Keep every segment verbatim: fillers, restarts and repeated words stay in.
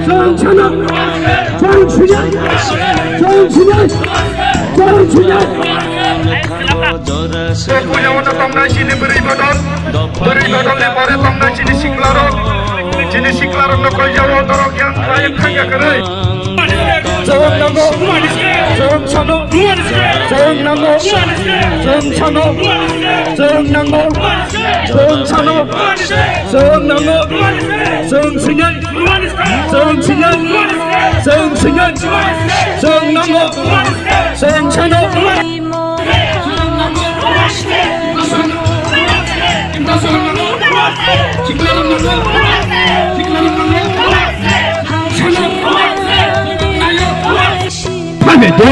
Chwng sano, chwng sinai, chwng sinai, chwng sinai. Puja wano tongnai chini bwrwi bodol, bwrwi bodol ni pore tongnai chini siklarok, chini siklarok no koi jawo dorok yang kaya kaya kare. Chwng nango, chwng sano, chwng nango, chwng sano, chwng nango, chwng sano, chwng nango, chwng sinai. Chwng sinai, chwng sinai, chwng nango, chwng sano. Phaibai de.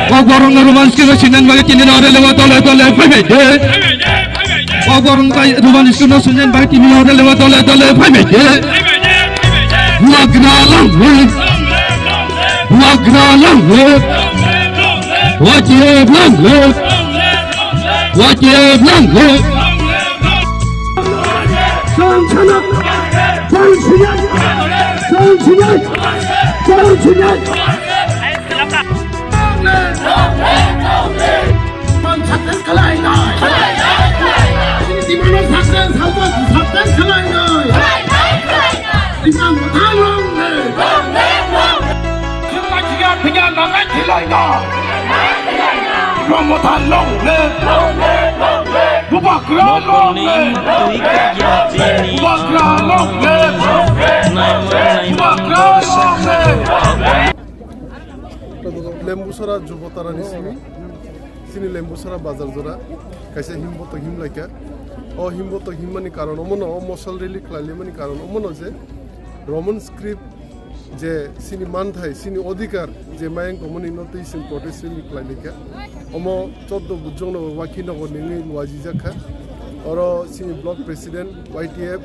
Kokborok no Roman script no sinani bagwi tini no relewa dole dole phaibai de. Kokborok no Roman script no sinani bagwi tini no relewa dole dole phaibai de. Bubagra long live. Bubagra long live. Y T F long live. Y T F long live. Chwng sano, chwng sinai, chwng sinai, chwng sinai. Bubagra long live! Bubagra long live! Bubagra long live! Lembusora Jubotarani simi, chini Lembusora bazar jora kaisa himbotok himlaikha. O himbotok himmani karon omono, o mosol rally khlailaimani karon omono je Roman script je chini manthai, chini odhikar je mayang tongmani no twi chwng protest rally khlailaikha. Omo choddo bujokno Wakhinagar ni wngwi luajijakha. Oro chini block president, Y T F,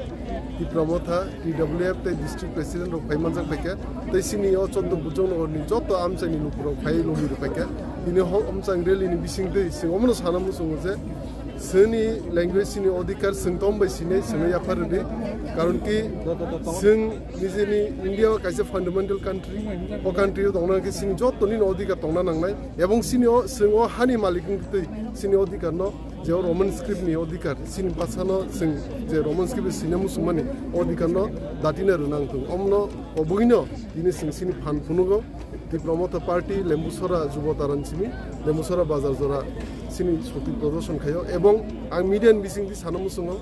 Tipra Motha, T W F tei district president rok phai manjak phaikha. Tei chini o choddo bujokno ni joto amchaini lukurok phai logi rok phaikha. Tini ho amchang rally ni bisingtwi chwng omono sana muchungo je chini language, chini odhikar chwng tom bai sinai, chwngno yaphar rwdi. Karon ki chwng nijini India o kaisa fundamental country, o country o tongna khe chini joto nini odhikar tongna nangnai. Ebong chini o, chwng o hani malik wngtwi chini odhikar no, je o Roman script ni odhikar, chini bhasha no chwng je Roman script sina muchungmani odhikar no datina rwna wngthung. Omno obugino tini chwng chini phan phunugo. Tipra Motha Party, Lembusora Jubotarani simi, Lembusora bazar jora chini shokti prodorshon khaio. Ebong ang media ni bisingtwi sana muchungo,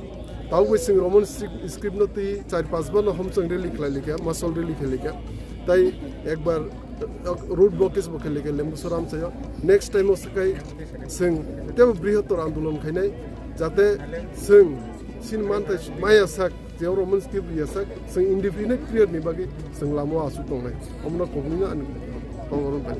tabukbo chwng Roman script, script no twi char panch bar no homchang rally khlailaikha, mosol rally khlailaikha. Tai ekbar road blockage bo khlailaikha Lembusora amchaio. Next time o swkai chwng tebo brihotor andolon khainai, jate chwng chini manthai maya sak, je o Roman script ya sak, chwng indefinite period ni bagwi chwng lama o aswk tongnai. Omno kobni no ani kok oro pai.